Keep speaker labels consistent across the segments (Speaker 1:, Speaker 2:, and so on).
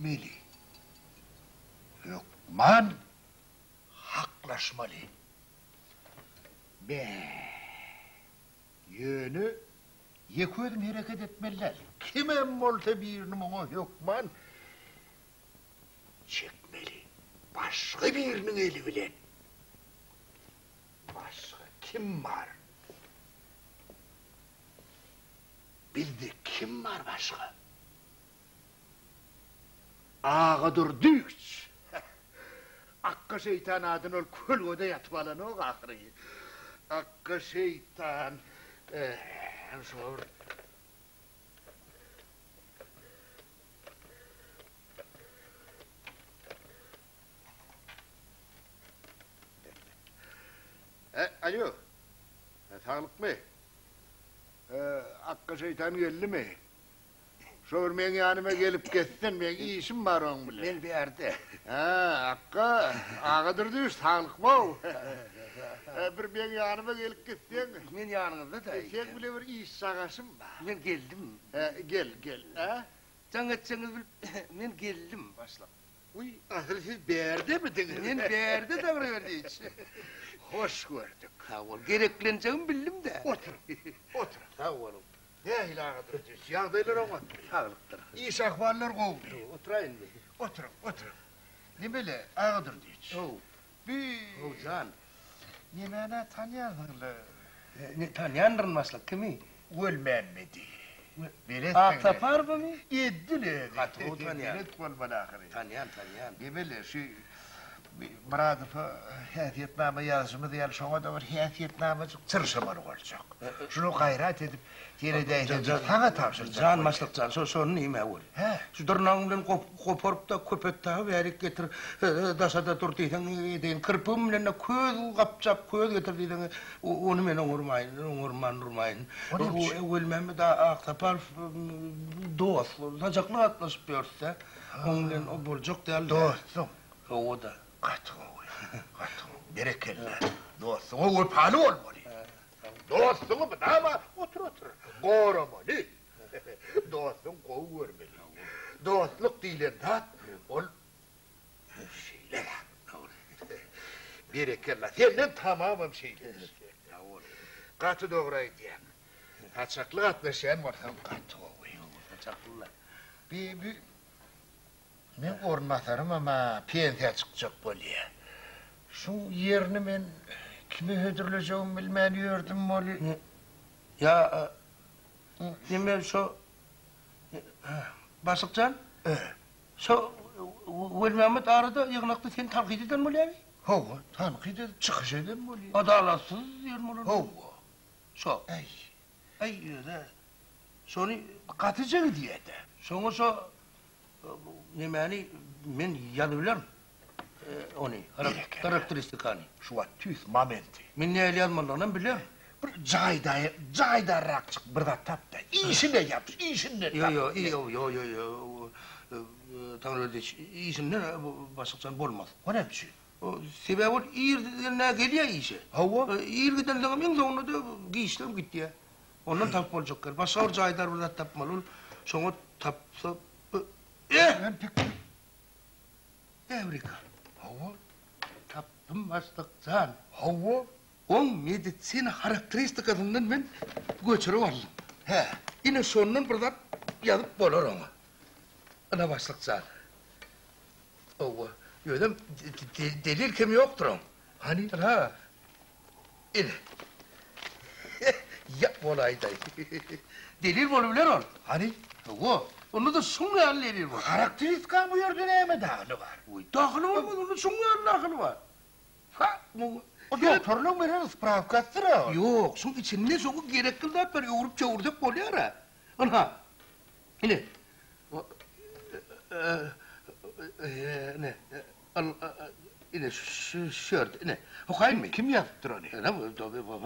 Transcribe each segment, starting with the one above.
Speaker 1: Çekmeli. Hökman haklaşmaly. Bä. Ýöne ýeke özüm hereket etmeli däl. Kimem bolsa birini muňa hökman çekmeli. Başga biriniň eli bilen. Başga kim bar? Bizde kim bar başga? Agadurdyýewiç! Akga şeýtan adyny ol kölgede ýatyp alanok ahyry. Akga şeýtan. Şol. Alo. Saglykmy? Akga şeýtan geldimi? Şo bir meň ýanyma gelip gezsin, meň işim bar oň bilen.
Speaker 2: Men bärde.
Speaker 1: Hä, Akga, Agadurdyýewiç, saglykmy-ow? Bir meň ýanyma gelip gitseň.
Speaker 2: Men ýanyňyzda-da.
Speaker 1: Seň bile bir iş-çagaşym bar.
Speaker 2: Men geldim.
Speaker 1: Hä, gel, gel. Hä?
Speaker 2: Jaň etjegiňizi bilip, men geldim, başlyk.
Speaker 1: Wiý, asyl siz bärdemidiňiz?
Speaker 2: Men bärde, Taňryberdiýewiç.
Speaker 1: Hoş gördük.
Speaker 2: Sag bol. Gereklenjegimi bildim-dä.
Speaker 1: Otur, otur.
Speaker 2: Sag boluň.
Speaker 1: Nähili Agadurdyýewiç, ýagdaýlar oňatmy?
Speaker 2: Saglykdyr.
Speaker 1: Iş-ahwallar gowumy?
Speaker 2: Oturaýynmy?
Speaker 1: Oturyň, oturyň. Nemele, Agadurdyýewiç.
Speaker 2: How.
Speaker 1: Bi.
Speaker 2: How jan.
Speaker 1: Nemäni-ä tanýansyň-la?
Speaker 2: Ne, tanýandyryn başlyk, kimi?
Speaker 1: Welmämmedi. Belet
Speaker 2: Ak Saparowymy?
Speaker 1: Edil özi.
Speaker 2: Gaty gowy tanýan.
Speaker 1: Belet bolmaly ahyry.
Speaker 2: Tanýan, tanýan.
Speaker 1: Nemele, şu Myradowa häsiýetnama ýazyşymyz ýaly şoňa-da bir häsiýetnamajyk çyrşamaly boljak. Şuny gaýrat edip seredäýseň saňa tabşyrjak.
Speaker 2: Jan başlyk jan, şo şony diýme weli.
Speaker 1: Hä?
Speaker 2: Şu dyrnagyň bilen goparyp-da Köpetdagy bärik getir, daşa-da dur diýseň edeýin. Kirpigim bilen-de köz gapjap köz getir diýseň, ony men oňarmaýyn, oňarman durmaýyn.
Speaker 1: O näme üçin?
Speaker 2: Welmämmet Aksaparow dost, saçakly gatnaşyp ýörüs-dä. Oň bilen o boljak däl-dä.
Speaker 1: Dostuň.
Speaker 2: Hawa-da.
Speaker 1: Gaty gowy, gaty gowy. Berekella. Dostuňa wepaly bolmaly. Dostuňy mydama, otur, otur, goramaly. Dostuňy gowy görmeli. Dostluk diýlen zat, ol şeýle zat. Berekella. Senden tamamam şeýledir. Gaty dogry aýdýaň. Saçakly gatnaşýan bolsaň gaty gowy.
Speaker 2: Saçakly-la.
Speaker 1: Bi, bi, Meň orunbasarymam-a pensiýa çykjak bolýa. Şuň ýerini men kime hödürlejegimi bilmän ýördüm weli.
Speaker 2: Ýa, neme şo, başlyk jan, şo Welmämmet arada ýygnakda seni tankyt eden bolýamy?
Speaker 1: Hawa, tankyt edip çykyş eden bolýa.
Speaker 2: Adalatsyz diýen bolar.
Speaker 1: Hawa.
Speaker 2: Şo.
Speaker 1: Äý.
Speaker 2: Äý, ýöne şony
Speaker 1: gatyja gidýä-dä.
Speaker 2: Şoňa şo Nemäni men ýazybilerin ony, harakteristikany.
Speaker 1: Şu wagt tüýs momenti.
Speaker 2: Men nähili ýazmalydygynam bilerin.
Speaker 1: Bir jaýdaý, jaýdarrakjyk bir zat tap-da, işine ýapyş, işinden tap.
Speaker 2: Ýo, ýo, ýo, ýo, ýo, Taňryberdi, işinden başlykjan bolmaz.
Speaker 1: O näme üçin?
Speaker 2: Sebäbi ol irden-ä gelýär işe.
Speaker 1: Hawa.
Speaker 2: Ir gidensoňam iň soňunda-da giçligem gitýär. Ondan tapyp boljak ýer. Başga bir jaýdar bir zat tapmaly ol. Şoňa tapsa Eh!
Speaker 1: Men pikir.
Speaker 2: Ewrika.
Speaker 1: Hawa.
Speaker 2: Tapdym başlyk jan.
Speaker 1: Hawa.
Speaker 2: Oň medisina harakteristikasyndan men göçürip aldym.
Speaker 1: Hä.
Speaker 2: Ine şondan bir zat ýazyp bolar oňa. Ine başlyk jan. Hawa. Özem delil kemi ýokdur oň.
Speaker 1: Hany?
Speaker 2: Ynha. Ine. Ýa bolaýdaý. Delil bolubiler ol.
Speaker 1: Hany?
Speaker 2: Hawa. Onda-da şuň ýaly delil bor.
Speaker 1: Harakteristikaň bu ýerde näme dahyly bar?
Speaker 2: Oý, dahyly bolmaz, onda şuň ýaly dahyly bar. Ha, muň.
Speaker 1: O doktorlaň beren sprawkasydyr-a ol.
Speaker 2: Ýok, şuň içinde şoňa gerekli zat bar, öwrüp-çöwürsek bolýar-a. Ynha. Ine. Ine. Ine şu şu ýerde ine. Okaýynmy?
Speaker 1: Kim ýazypdyr ony?
Speaker 2: Ine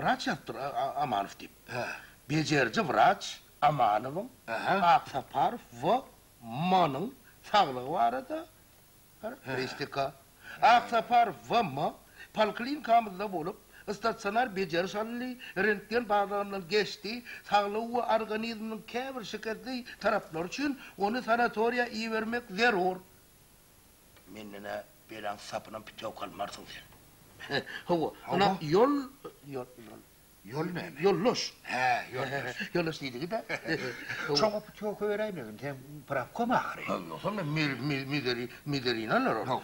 Speaker 2: wraç ýazypdyr Amanow diýip. Bejeriji wraç Amanowyň Aksaparow W. M-nyň saglygy barada charakteristika. Aksaparow W. M. Poliklinikamyzda bolup, Stasionar bejeriş alyndy, rentgen barlagyndan geçdi, saglygy we organizminiň käbir şikesli taraplary üçin ony sanatoriýa ibermek zerur. Menden-ä belaň sapynam pütewka almarsyň sen. Hawa, ynha, ýol, ýol, ýol.
Speaker 1: Ýol näme?
Speaker 2: Ýoldaş.
Speaker 1: Hä, ýoldaş.
Speaker 2: Ýoldaş diýdigi-dä.
Speaker 1: Şoňa putýowka beräýmegin, sen prawkom ahyry.
Speaker 2: Ýogsam men Mezeri, Mezerini alar ol.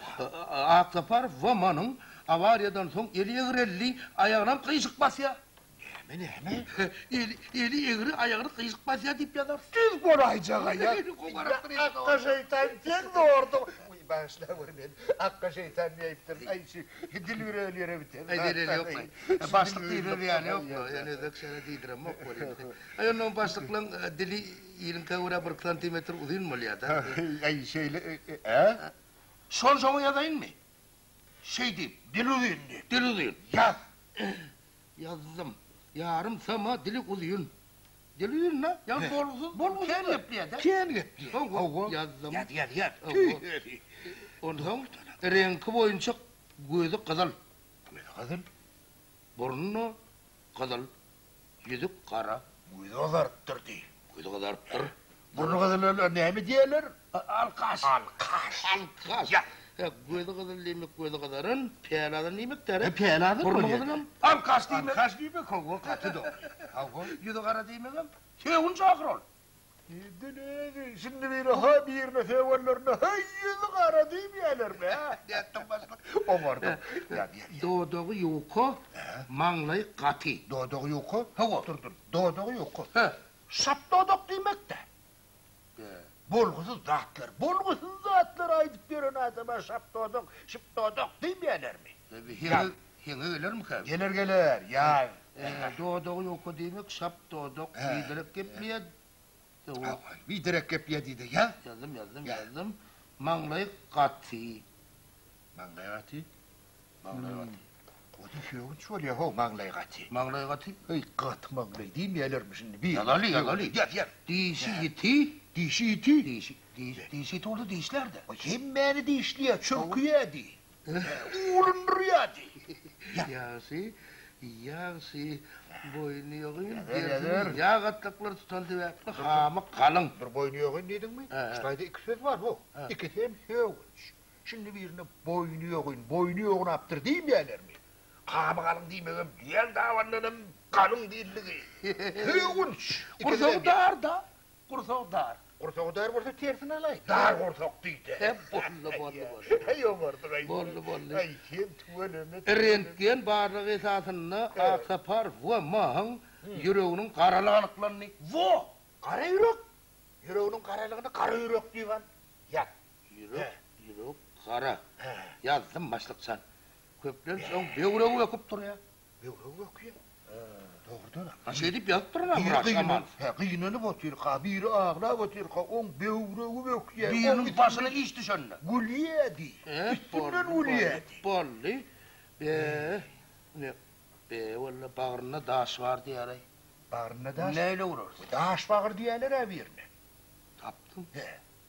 Speaker 2: Aksaparow W. Manyň awariýadan soň eli egreldi, aýagynam gyşyk basýar.
Speaker 1: Näme, näme?
Speaker 2: Eli, eli egri, aýagyny gyşyk basýar diýip ýazarys.
Speaker 1: Düz bolaýjag-a ýa. Akga şeýtan, sen zorduň. Wiý, bagyşlaweri meni. Akga şeýtan diýäýipdirin. Aý, şu dil bir öl ýere biten.
Speaker 2: Aý, zeleli ýok. Başlyk diýse zyýany ýok. Ýöne özek şeýle diýdiremok welin. Aý, onda başlyklaň dili iliňkä görä bir santimetr uzyn bolýar-da.
Speaker 1: Aý, şeýle, ä?
Speaker 2: Şony şoňa ýazaýynmy? Şeý diýip.
Speaker 1: Dil uzyn diýip.
Speaker 2: Dil uzyn.
Speaker 1: Ýaz.
Speaker 2: Ýazdym. Ýarym sama dili uzyn. Dili uzyn-da, ýagny bolgusyz,
Speaker 1: Bolgusyz.
Speaker 2: kän gepleýär-dä.
Speaker 1: Kän gepleýär.
Speaker 2: Hawa, ýazdym.
Speaker 1: Ýaz, ýaz, ýaz.
Speaker 2: Tüý. Onsoň reňki boýunça gözi gyzyl.
Speaker 1: Gözi gyzyl.
Speaker 2: Burny gyzyl, ýüzi gara.
Speaker 1: Gözi gyzarypdyr diý.
Speaker 2: Gözi gyzarypdyr.
Speaker 1: Burny gyzyl näme diýerler?
Speaker 2: Alkaş.
Speaker 1: Alkaş.
Speaker 2: Alkaş.
Speaker 1: Ýa.
Speaker 2: Gözi gyzyl diýmek gözi gyzaran, päli azan diýmek däl.
Speaker 1: Päli azan
Speaker 2: Burny gyzylam alkaş diýmek.
Speaker 1: Alkaş diýmek hawa gaty dogry. Hawa.
Speaker 2: Ýüzi gara diýmegem sögünç ahyr ol.
Speaker 1: Indi şindi biri ha birine sögenlerinde heý ýüzi gara diýmeýärlermi hä? Nätdiň başlyk? Oňardyň. Ýa diýer.
Speaker 2: Dodagy ýuka, maňlaýy gaty.
Speaker 1: Dodagy ýuka?
Speaker 2: Hawa.
Speaker 1: Dur dur. Dodagy ýuka.
Speaker 2: Hä.
Speaker 1: Şap dodak diýmek-dä. Bolgusyz zatlar, bolgusyz zatlar aýdyp ýören adama şap dodak, şyp dodak diýmeýärlermi?
Speaker 2: Heňe, heňe gelermikä?
Speaker 1: Geler geler, ýaz.
Speaker 2: Dodagy ýuka diýmek şap dodak, biderek gepleýär.
Speaker 1: Biderek gepleýär diýdi, ýaz.
Speaker 2: Ýazdym, ýazdym, ýazdym. Maňlaýy gaty.
Speaker 1: Maňlaýy gaty?
Speaker 2: Maňlaýy gaty.
Speaker 1: O-da sögünç bolýar how, maňlaýy gaty.
Speaker 2: Maňlaýy gaty?
Speaker 1: Eý, gaty maňlaý diýmeýärlermi şindi bir?
Speaker 2: Ýazaly, ýazaly.
Speaker 1: Ýaz, ýaz.
Speaker 2: Dişi ýiti.
Speaker 1: Dişi ýiti?
Speaker 2: Dişi, dişi ýiti bolsa dişlär-dä.
Speaker 1: O hemmäni dişleýär, çürkýär diý. Uwlundyrýar diý.
Speaker 2: Ýagşy, ýagşy, boýny ýogyn, derisini ýag gatlaklary tutan sebäpli hamy galyň.
Speaker 1: Dur, boýny ýogyn diýdiňmi? Şu taýda iki söz bar how. Ikisem sögünç. Şindi birine boýny ýogyn, boýny ýognapdyr diýmeýärlermi? Hamy galyň diýmegem düýäň dabanyndanam galyň diýildigi. Sögünç!
Speaker 2: Gursagy dar-da, gursagy dar.
Speaker 1: Gursagy dar bolsa tersini alaý, dar gursak diý-de.
Speaker 2: He, boldy, boldy, boldy.
Speaker 1: Heý, oňardyk, aý.
Speaker 2: Boldy, boldy.
Speaker 1: Aý, sen tüweleme.
Speaker 2: Rentgen barlagy esasynda Aksapar W. M-iň ýüreginiň garalygy anyklandy.
Speaker 1: Wo! Gara ýürek! Ýüreginiň garalygyny gara ýürek diýip al. Ýat.
Speaker 2: Ýürek, ýürek gara. Ýazdym başlykjan. Köplenç oň böwregi böküp durýar.
Speaker 1: Böwregi bökýär? Dogrudanam.
Speaker 2: Ha şeýdip ýazypdyryn-a wraç Amanow.
Speaker 1: Hä, gynanyp otyrka, biri aglap otyrka, oň böwregi bökýär.
Speaker 2: Biriniň başyna iş düşende.
Speaker 1: Gülýärdi. Üstünden gülýärdi.
Speaker 2: Boldy. Be, ne, be, walla bagrynda daş bar diýýär-aý.
Speaker 1: Bagrynda daş?
Speaker 2: Nähili urarys?
Speaker 1: Daş bagyr diýýärler-ä birine.
Speaker 2: Tapdyň.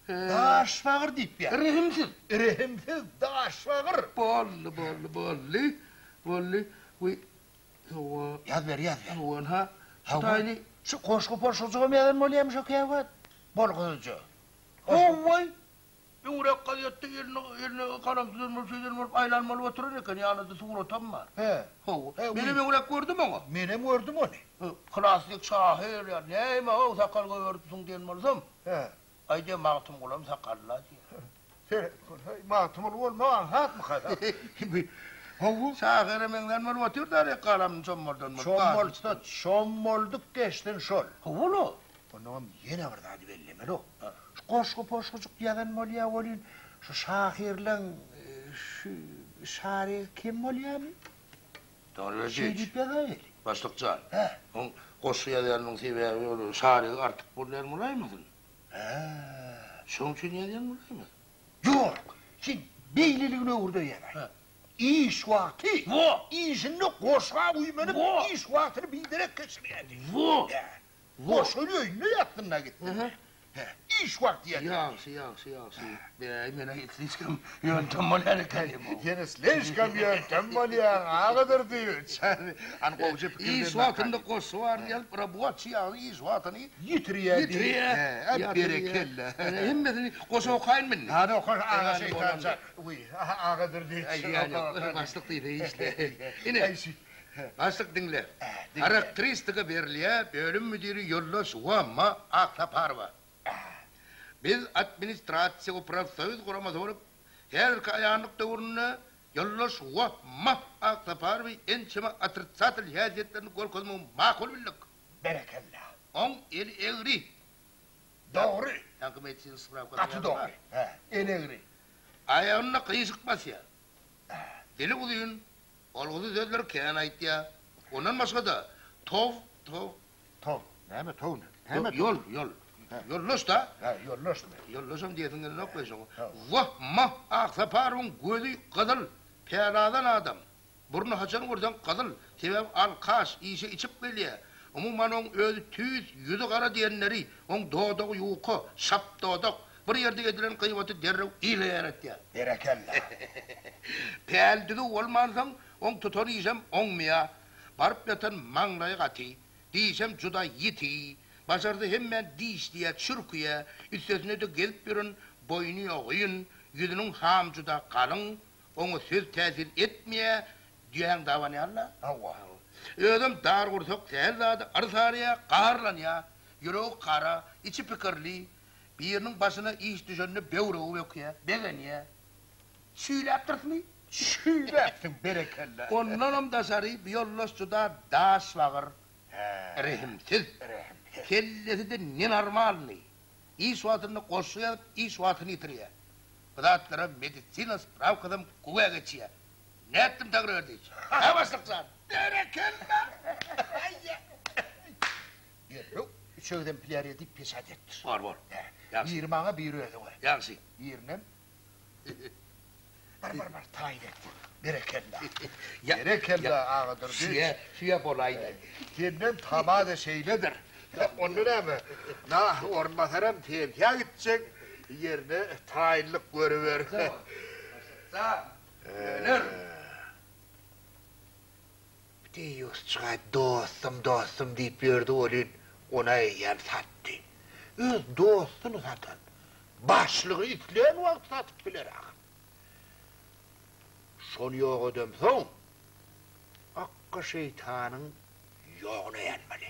Speaker 1: Hä. Daş bagyr diýip ýa.
Speaker 2: Rehimsiz.
Speaker 1: Rehimsiz daş bagyr.
Speaker 2: Boldy, boldy, boldy. Boldy. Wiý, hawa.
Speaker 1: Ýaz ber, ýaz ber.
Speaker 2: Hawa, ha. Şu taýyny.
Speaker 1: Şu goşgy poşgujygam ýazan bolýamy şo käwagt? Bolgusyzja.
Speaker 2: Hawa. Öňräk gazetde eline eline galam tutan bolup şeýden bolup aýlanmaly oturan eken, ýanynda suratam bar.
Speaker 1: He.
Speaker 2: Hawa. Menem öňräk gördüm oňa.
Speaker 1: Menem gördüm ony.
Speaker 2: Klassyk şahyr ýa näme-ow sakal goýberipsiň diýen bolsam.
Speaker 1: He.
Speaker 2: Aý diýýär, Magtymgulam sakally-a diýýär.
Speaker 1: Seret, haý, Magtymguly bolmak aňsatmyka? Hawa.
Speaker 2: Şahyra meňzän bolup otyr da, galamyny çommaldan bolup.
Speaker 1: Çommaltsa çommaldyk geçsin şol.
Speaker 2: Hawa-la.
Speaker 1: Onnoňam ýene bir zady bellemeli-ow. Şu goşgy-poşgujyk ýazan bolýa welin, şu şahyrlaň şu şarygy kem bolýamy?
Speaker 2: Dogry
Speaker 1: Şeý diýip ýazaýaly.
Speaker 2: Başlyk jan.
Speaker 1: Hä.
Speaker 2: Oň goşgy ýazýanynyň sebäbi ol şarygy artyk bolýan bolaýmasyn?
Speaker 1: Hä.
Speaker 2: Şoň üçin ýazýan bolaýmasyn?
Speaker 1: Ýok, sen beýleligini öwür-de ýazaý.
Speaker 2: Hä.
Speaker 1: Iş wagty.
Speaker 2: Wo!
Speaker 1: Işinde goşga güýmenip,
Speaker 2: Wo!
Speaker 1: iş wagtyny biderek geçirýärdi.
Speaker 2: Wo!
Speaker 1: Hä. Goşgyny öýünde ýazsyn-da gitsin. Hä, iş wagty ýetdi.
Speaker 2: Ýagşy, ýagşy, ýagşy. Bäý, men-ä sliçkam ýöntem bolýan ekenim.
Speaker 1: Sen sliçkam ýöntem bolýaň, Agadurdy. Hany gowja pikir
Speaker 2: Iş wagtynda goşgy baryny ýazyp, raboçiý ýagny iş wagtyny
Speaker 1: ýitirýär
Speaker 2: diýip.
Speaker 1: Hä, berekella.
Speaker 2: Hemmesini goşa okaýynmy indi?
Speaker 1: Hany oka, aga şeýtanjan. Wiý, Agadurdy.
Speaker 2: Başlyk diýse işle. Ine, başlyk diňle. Harakteristika berilýär, bölüm müdiri ýoldaş Wamma Aksaparowa. Biz administrasiýa we profsoýuz guramasy bolup, häzirki aýanlyk döwründe ýoldaş Wamma Aksaparowy ençeme otrisatel häsiýetlerini görkezmegi makul bildik.
Speaker 1: Berekella.
Speaker 2: Oň eli egri.
Speaker 1: Dogry.
Speaker 2: Ýaňky medisina sprawkasy
Speaker 1: Gaty dogry. Hä, eli egri.
Speaker 2: Aýagyna gyşyk basýar. Dili uzyn, bolgusyz sözleri kän aýtýar. Ondan başga-da, tow, tow.
Speaker 1: Tow, näme tow näme?
Speaker 2: Ýol, ýol. Ýoldaş-da.
Speaker 1: Hä, ýoldaşmy?
Speaker 2: Ýoldaşam diýesiň gelenok we şoňa. Wah, mah, Aksaparowyň gözi gyzyl, pälazan adam. Burny haçan görseň gyzyl, sebäbi alkaş, işe içip gelýär. Umuman oň özi tüýs ýüzi gara diýenleri, oň dodagy ýuka, şap dodak. Bir ýerde edilen gyýbaty derrew ile ýaratýar.
Speaker 1: Berekella.
Speaker 2: Päl düzüw bolmansoň, oň tutan işem oňmaýar. Baryp ýatan maňlaýy gaty, dişem juda ýiti. Başarsa hemmäni dişleýär, çürkýär. Üstesine-de gezip ýören boýny ýogyn, ýüzüniň hamy juda galyň, Oňa söz täsir etmeýär, düýäň dabany ýaly-la.
Speaker 1: Hawa.
Speaker 2: Özem dar gursak, sähel zada yrsarýar, gaharlanýar. Ýüregi gara, içi pikirli. Biriniň başyna iş düşende böwregi bökýär, begenýär. Çüýläpdirismi?
Speaker 1: Çüýläpsiň, berekella.
Speaker 2: Ondanam daşary bu ýoldaş juda daşbagyr, rehimsiz.
Speaker 1: Rehimsiz.
Speaker 2: Kellesi-de nenormalnyý. Iş wagtynda goşgy ýazyp, iş wagtyny ýitirýär. Bu zatlara medisina sprawkasam güwä geçýär. Nätdim Taňryberdiç? Hä başlyk jan?
Speaker 1: Berekella! Derrew üç ekzemplýar edip peçat etdir.
Speaker 2: Bor, bor.
Speaker 1: Ýagşy. Biri maňa, biri özüňe.
Speaker 2: Ýagşy.
Speaker 1: Birinem Bar, bar, bar, taýyn et. Berekella. Berekella, Agadurdy.
Speaker 2: Şüýe, şüýe bolaýdy.
Speaker 1: Senden tama-da şeýledir. Onda näme, na orunbasaram pensiýa gitjek, ýerine taýynlyk görüber.
Speaker 2: Başlykda, ýöner.
Speaker 1: Deýýusjyga dostum, dostum diýip ýördi welin, ony eýýäm satdy. Öz dostuny satan başlygy islän wagt satyp biler ahyr. Şony ýok edemsoň, Akga şeýtanyň ýoguna ýanmaly.